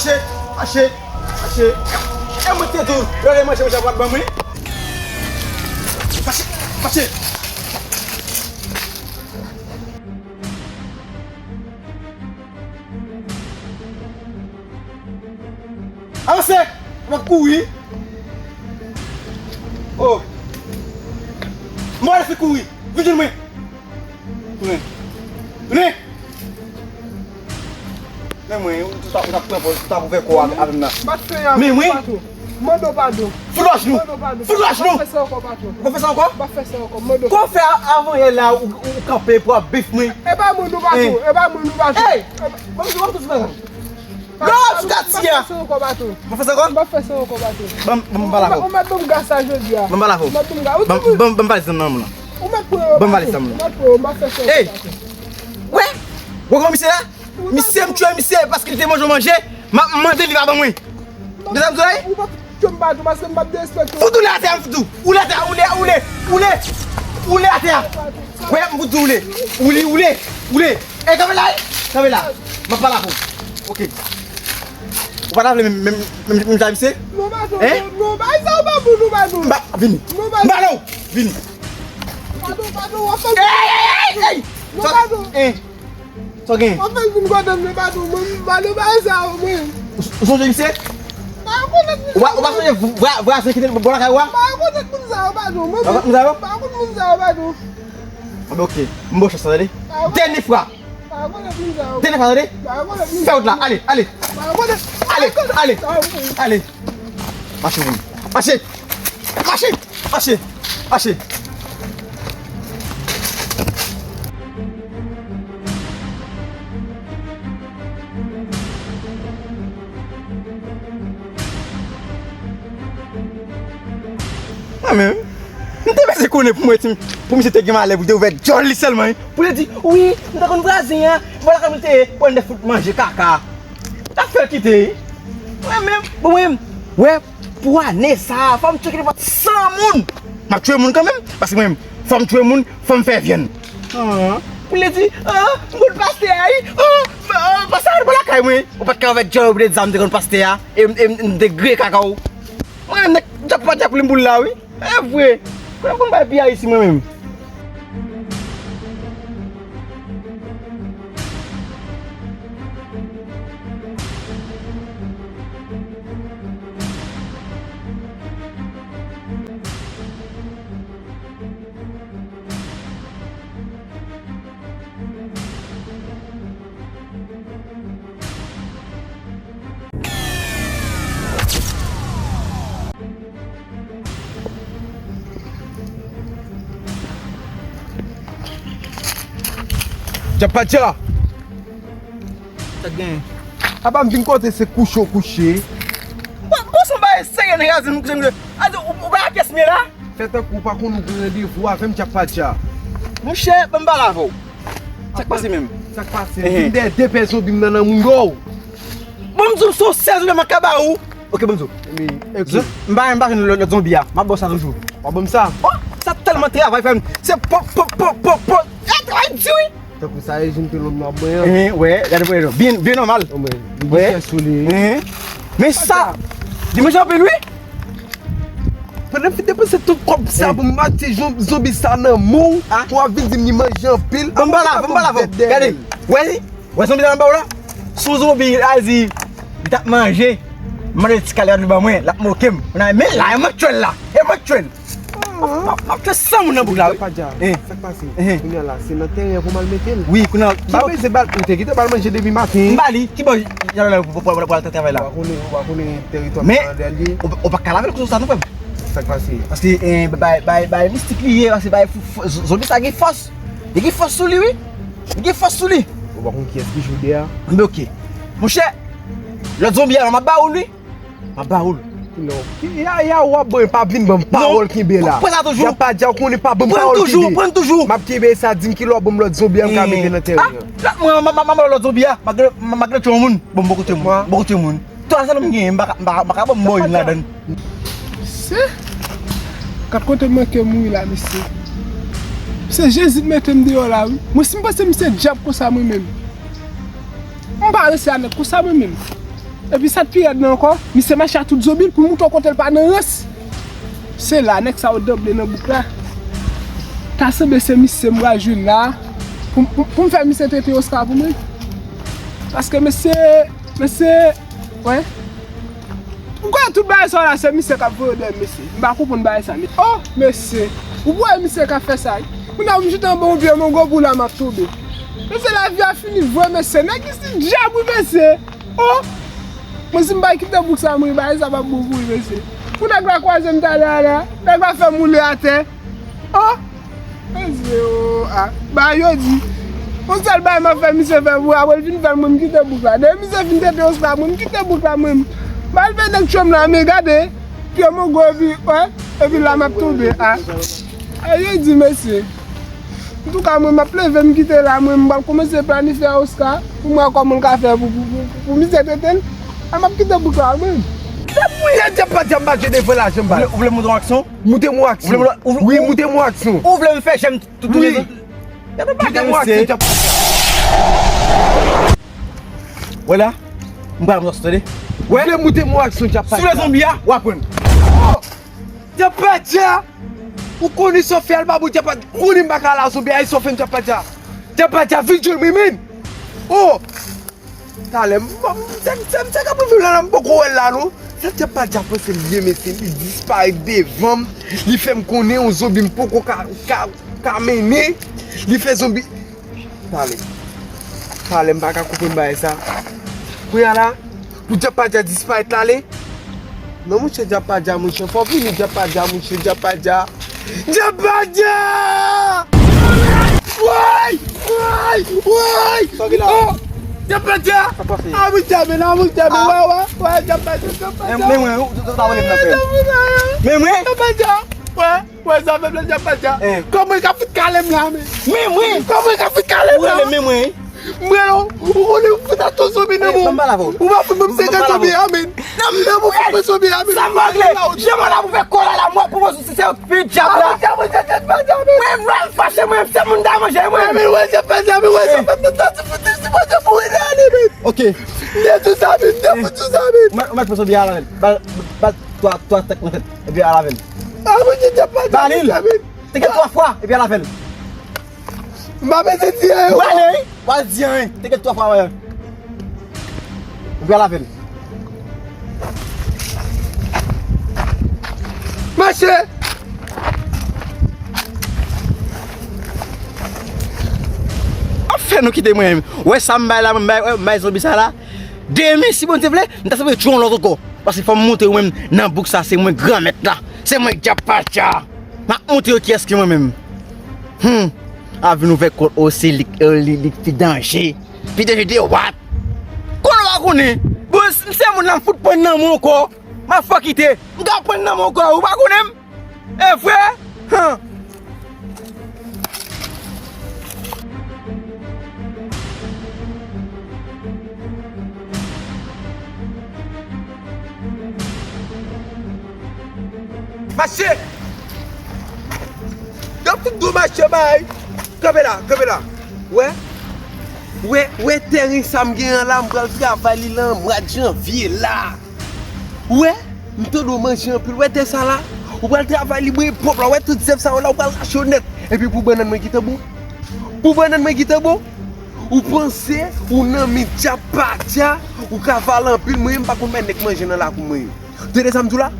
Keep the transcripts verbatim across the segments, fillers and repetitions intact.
Mache, mache, mache. E mwen te di w, lè w manje, manje ap ban mwen. Mache, mache. Avanse! M ap kouri! Oh! M wè l fin kouri! Vin jwenn mwen! Tounen! Tounen! Men mwen, ou t ap, ou t ap pran pòz, ou t ap ouvè kò w avè m nan. Men mwen! Mande w padon. Fout lòch nou! Mande w padon. Fout lòch nou! M pa fè sa ankò, patwon. Ou pa fè sa ankò? M pa fè sa ankò. Mande w padon. Kò w fè avan yè la, ou, ou kanpe pou w ap bif mwen. E pa mande w padon. E pa mande w padon. Ey! Ban m di w tout bagay. Non, sou gati a. M pa fè sa ankò, patwon. Ou pa fè sa ankò? M pa fè sa ankò, patwon. Ban m, ban m pale avè w. Ou mèt ban m gas la jodi a. Ban m pale avè w. Ou mèt ban m gas. Ban m, ban m, ban m pale zanm nan la. Ou mèt pran yo, patwon. Ban m pale zanm nan. Ou mèt pran yo, m pa fè sa ankò, patwon. Ey! Wè, wè kòman misye la? Misye m tchwe misye paske li te manje yon manje. M ap mande li pa ban mwen. Ou pa tchwe m, patwon, paske m p ap derespekte w. Fout ou lè atè a, m fout ou. Ou lè atè a, ou lè, ou lè, ou lè, ou lè atè a. Wè, m fout ou lè. Ou lè, ou lè, ou lè. E, kanpe la, wi. Kanpe la. M ap pale avè w. Ok. Ou pa ta vle menm, menm, menm, menm jan misye? Non, patwon, non, non, bagay sa yo pa bon, non, patwon. M pa, vini. Non, patwon. M pale w. Vini. Patwon, patwon, w ap fè m. Ey, ey, ey, ey! Non, patwon. Sa w gen? W ap fè l vin kote m, non, patwon. Mwen, m pa nan bagay sa yo, mwen. Ou, ou sonje misye? M pa rekonèt misye. Ou pa, ou pa sonje vwa-, vwazen ki te bò lakay ou a? M pa rekonèt moun sa yo, patwon. Mwen, ou pa konn moun sa yo? M pa konn moun sa yo, patwon. Anben, ok. M ba w chans la, tande. Dènye fwa. Dènye fwa, tande. Fè wout la. Ale, ale. Ale, ale, ale. Mache, moun. Mache. Mache. Mache. Mache. Mwen menm, m te bezwen konnen pou mwen, pou misye te gen malè pou l te ouvè djòl li sèlman, wi. Pou li di, wi, m te konn vwazen an, vwala kòman l te ye, pou l te fout manje kaka. Sa fè l kite, wi. Mwen menm, bon, mwen menm, wè, pou ane sa a, fò m tcheke nenpòt san moun. M ap tchwe moun kanmenm, paske mwen menm, fò m tchwe moun, fò m fè vyann. An, pou li di, an, m konn pastè a, wi. An, an, pastè a bò lakay mwen. Ou pa t ka ouvè djòl ou pou li di sa m te konn pastè a, e m, e m, m te griye kaka w. Mwen menm, nèg djab pa djab li m pou l la, wi. E vre. Konnen m konn bay pi a isi mwen menm. Djab pa dja. Sa k genyen? Apa m vin kote se kouche w kouche. Bon, bon, se yon bagay serye nèg la di m, di m, di m, a di, ou, ou pa nan pyès m ye la? Fè tankou w pa konn ou gen randevou avè m, Djab pa dja. Monchè, ban m pale avè w. Sa k pase menm? Sa k pase? Ehe. Vin dèyè de pè zonbi m nan, nan moun yo. Bon, m di w, se yon sèl zonbi m ka ba ou. Ok, bon, m di w. Wi, ok. M pa, m pa jwenn lòt, lòt zonbi a. M ap ba w sa toujou. W ap ban m sa? Oh, sa tèlman travay, frè m. Se po, po, po, po, po. E travay di, wi. Tankou sa, e jwenn te lòm nan bwen an. Ehe, wè, gade pou e byen, byen nòmal. Wè. Byen chè sou li. Ehe. Men sa, di manje anpil, wi. Pandan m fin depanse tout kòb sa pou m achte zon-, zonbi sa nan men w, pou w ap vin di m li manje anpil. Ban m pale, ban m pale avè w. Gade, wè, wè zonbi sa m ba w la? Se yon zonbi, a di, li t ap manje, m mande l ti kale li ban mwen, l ap moke m. Men la, e mwen k tchwe l la, e mwen k tchwe l. M ap, m ap, m ap tchwe san moun nan bouk la, wi. Djab pa dja, sa k pase? Kounye a la, se nan teren an pou m al mete l. Wi, kounye a. Pa bezwen ba l, ou te kite ba l manje depi maten. M ba li, ki bò Jan lè pou, pou, pou, pou al travay la. Ou pa konnen, ou pa konnen teritwa m nan dènye. Men, ou, ou pa ka lave l konsa non, frè m. Sa k pase? Paske, eh, bay, bay, bay mistik li ye, paske bay fou, fou, z-, zonbi sa gen fòs. Li gen fòs sou li, wi. Li gen fòs sou li. Ou pa konn kiyès ki jwe de a? Men ok. Monchè, lòt zonbi a, m ap ba ou l, wi. M ap ba ou l. Non. Ya, ya, w ap ban, pa vin ban m pawòl kenbe la. Pran sa toujou. Djab pa dja, ou konnen pa ban m pawòl kenbe. Pran toujou, pran toujou. M ap kenbe sa, di m kilè w ap ban m lòt zonbi a, m ka mete nan teren an. Ah, la, mwen, m ap, m ap, m ap lòt zonbi a. M ap, m ap, m ap tchwe yon moun. Bon, m poko tchwe moun. M poko tchwe moun. Twa sèl m genyen, m pa ka, m pa, m pa ka ban m bò youn ladann. Se, gad kote m manke mouri la, mesye. Se Jezi k mete m deyò la, wi. Mwen, si m panse m se djab konsa, mwen menm. M pa resi a nèg konsa, mwen menm. Epi sa k pi rèd nan ankò, misye mache a tout zonbi l pou l montre w kote l pa nan rans. Se la, nèg sa yo danble nan bouk la. Ta sanble se misye m pral jwenn la pou, pou, pou m fè misye trete Oscar pou mwen. Paske mesye, mesye, wè. M kwè tout bagay sa yo la, se misye k ap voye dèyè m, mesye. M pa konprann bagay sa, mesye. Oh, mesye. Ou kwè misye k ap fè sa, wi. Kounye a, m jete anba yon pye mango pou la, m ap tonbe. Mesye, lavi a fini vre, mesye. Nèg isi dyab, wi, mesye. Oh! Mwen, si m pa kite bouk sa, mwen, bagay sa p ap bon pou mwen, mesye. Pou nèg la kwaze m talè a la, nèg la fè m woule atè. Oh! Mesye, oh, ah. Bagay yo di. Yon sèl bagay m ap fè misye fè pou apre l fin fè l, mwen, m kite bouk la. Depi misye fin trete Oscar, mwen, m kite bouk la, mwen. M al fè nèg tchwe m la, men gade. Pye mango epi, wè, epi la m ap tonbe, ah. Bagay yo di, mesye. Antouka, mwen, m ap leve, m kite la, mwen, m pral kòmanse planifye a Oscar, pou m wè kòman l ka fè pou, pou, pou, pou misye trete l. A, m ap kite bouk la, mwen. Dèyè djab pa djab, m pa jwe devan lajan, m ba. Ou vle, ou vle montre yon aksyon? Moute m yon aksyon. Ou vle, ou vle, wi, ou, moute m yon aksyon. Ou vle m fè jèm tout, tout wi. Moute m yon aksyon, djab. Wè la, m pral montre w, tande. Wè. Ou vle moute m yon aksyon, djab pa djab. Sou le zonbi a, w aprann. Oh! Djab pa djab! Ou konnen sa w fè, al ba bon, djab pa djab. Ou konnen m pa ka la zonbi a, sa w fè m, djab pa djab. Djab pa djab, vin jwenn mwen, men. Oh! Talè, m, m, m, se, se, se k ap rive la, la, m poko wè l la, non. Sa djab pa djab panse l ye, mesye, li disparèt devan m. Li fè m konnen yon zonbi m poko ka, ka, ka mennen. Li fè zonbi. Talè. Talè, m pa ka konprann bagay sa. Kounye a la, pou djab pa djab disparèt la, ale. Non, monchè, djab pa djab, monchè. Fò w vini, djab pa djab, monchè, djab pa djab. Djab pa djab! Woy! Woy! Woy! Sa gen la? Oh! Djab pa djab! Sa pase? Ah, monchè, men, ah, monchè, men, wè, wè, wè, djab pa djab, djab pa djab. Men mwen, ou, ou, ou ta vle m nan fè. Men mwen? Djab pa djab, wè. Wè, sa fè plezi, djab pa djab. Eh. Kòman l ka fout kale m la, men? Men mwen! Kòman l ka fout kale m la? Ou rele men mwen, wi. M rele w, ou konnen ou fout atò zonbi nan men w. Ou pa fout ban m senkant zonbi a, men. Nan men w, ou fout mwen zonbi a, men. Sa m regle? Jan mwen la pou fè kòlè la, mwen pou mwen sou se pi djab la. Mwen vrèman fache, mwen, se moun ta manje, mwen. Men wè, djab pa djab, men wè, sa fè m nan tanti fout, si mwen te mouri nan ane, men. Ok. M te di sa, men, m te fout di sa, men. Ou mèt pran zonbi a la, men. Ba l, ba l twa, twa tèk nan tèt, epi al avè l. Ah, mwen, djab pa djab, men. Ba li l. Teke l twa fwa, epi al avè l. M pa bezwen di anyen, wi. Pale, wi. Pa di anyen. Teke l twa fwa, wi. Epi al avè l. Mache! Ap fè nou kite mwen. Wè sa m bay la, m bay, m bay zonbi sa la. Demen, si Bondye vle, m ta sanble tchwe yon lòt ankò. Paske fò m montre yo menm nan bouk sa, se mwen granmèt la. Se mwen djab pa djab. M ap montre yo kiyès ki mwen menm. Hum. A vin ouvè kòt osi li, li, li pi danje. Pi danje de wat. Konnen w pa konnen. Bon, m se moun la m fout pran nan mwen ankò. M ap fò kite. M ka pran nan mwen ankò. Ou pa konnen m? E vre? Han. Mache! Yo fout dou mache bay! Kanpe la, kanpe la. Wè? Wè, wè tèren sa m gen an la, m pral travay li lan mwa janvye la. Ou wè, m tande w manje anpil. Ou wè tè sa la? Ou pral travay li byen pwòp la. Ou wè tout zèb sa yo la, ou pral rache yo nèt. Epi pou bannann mwen ki tan bon. Pou bannann mwen ki tan bon. Ou panse ou nan men djab pa djab, ou ka vale anpil. Mwen menm m pa konn bay nèg manje nan lakou mwen yo. Tande sa m di w la?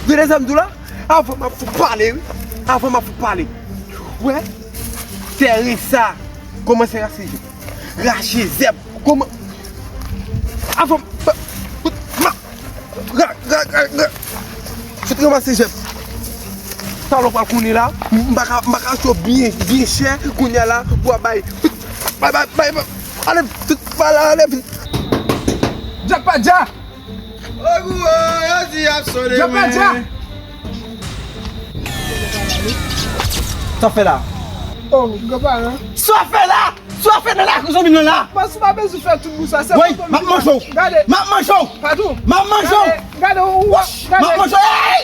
Tande sa m di w la? Avan m ap fout pale, wi. Avan m ap fout pale. Ou wè? Tèren sa. Kòmanse rache zèb. Rache zèb. Kòman? Avan m pa, ma, ra, ra, ra, ra. Fout ranmase zèb. Talè w pral konnen la. M pa ka, m pa ka achte w byen, byen chè. Kounye a la, pou w ap bay. Bay, bay, bay, bay. Ale, tout, ale, ale. Djab pa djab. Ogou, yo di y ap sonde mwen. Sa w fè la? Oh, granparan. Sa w fè la? Sa w fè nan lakou zanmi m nan la? Mas ou pa bezwen fè tout bouch sa, se woy, m ap manje w. Gade. M ap manje w. Patou. M ap manje w. Gade, gade, ou, gade. M ap manje w. Hey!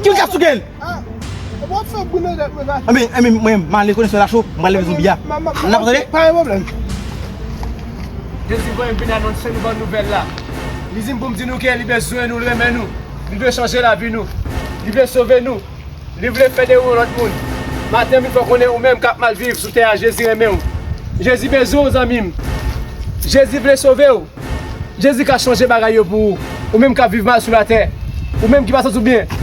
Ki l ka souke l? Ah, w ap fè boule tèt mwen, pa. Anben, anben, mwen, m ale konnen se la cho, m pral leve zonbi a. M ap tande. Pa gen pwoblèm. Dezi voye m vin anonse nou bon nouvèl la. Li di m pou m di nou ke li bezwen nou, li renmen nou. Li vle chanje lavi nou. Li vle sove nou. Li vle fè de ou yon lòt moun. Maten, m vin fè w konnen ou menm k ap mal viv sou tè a, Jezi renmen w. Jezi bezwen w, zanmi m. Jezi vle sove w. Jezi ka chanje bagay yo pou ou. Ou menm k ap viv mal sou latè. Ou menm ki pa santi w byen.